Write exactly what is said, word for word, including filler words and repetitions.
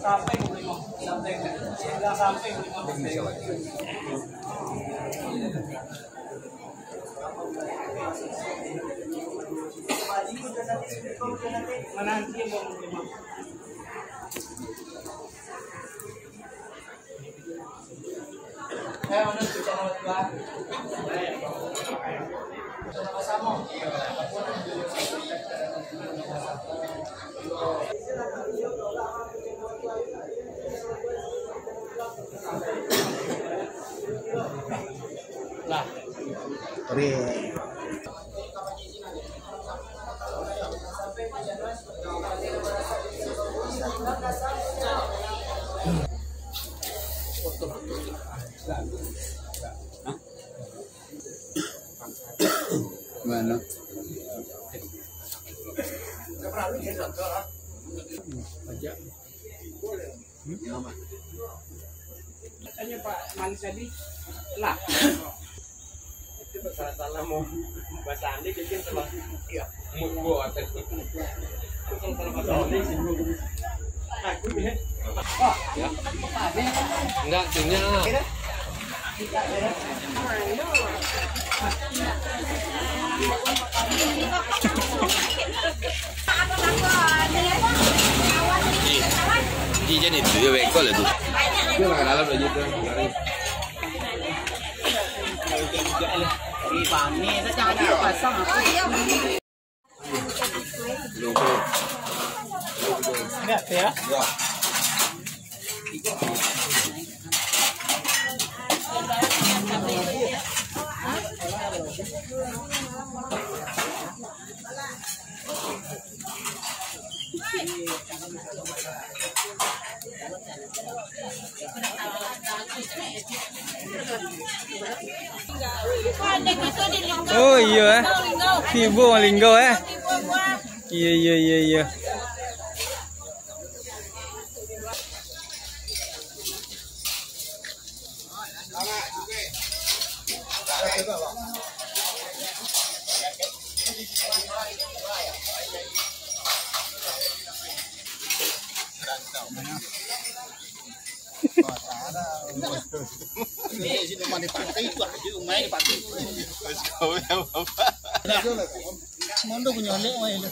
Sampai dua puluh lima. Sampai dua puluh lima. Mana nanti yang mau menerima? Lah. Tapi Mano? Katanya Pak Manis tadi, lah. Itu salah-salah mau bahasa Andi, jadi salah. Iya. Salah-salah bahasa Andi. Aku ya. Ya. Enggak, tinggal. Di, di jadi itu ya, bengkol itu. Itu lah dalam aja tu. Ini ya. Oh iyo, eh. Tibo Linggau, eh. Iyo, iyo, iyo, iyo. Mondo punyo lek wae lu.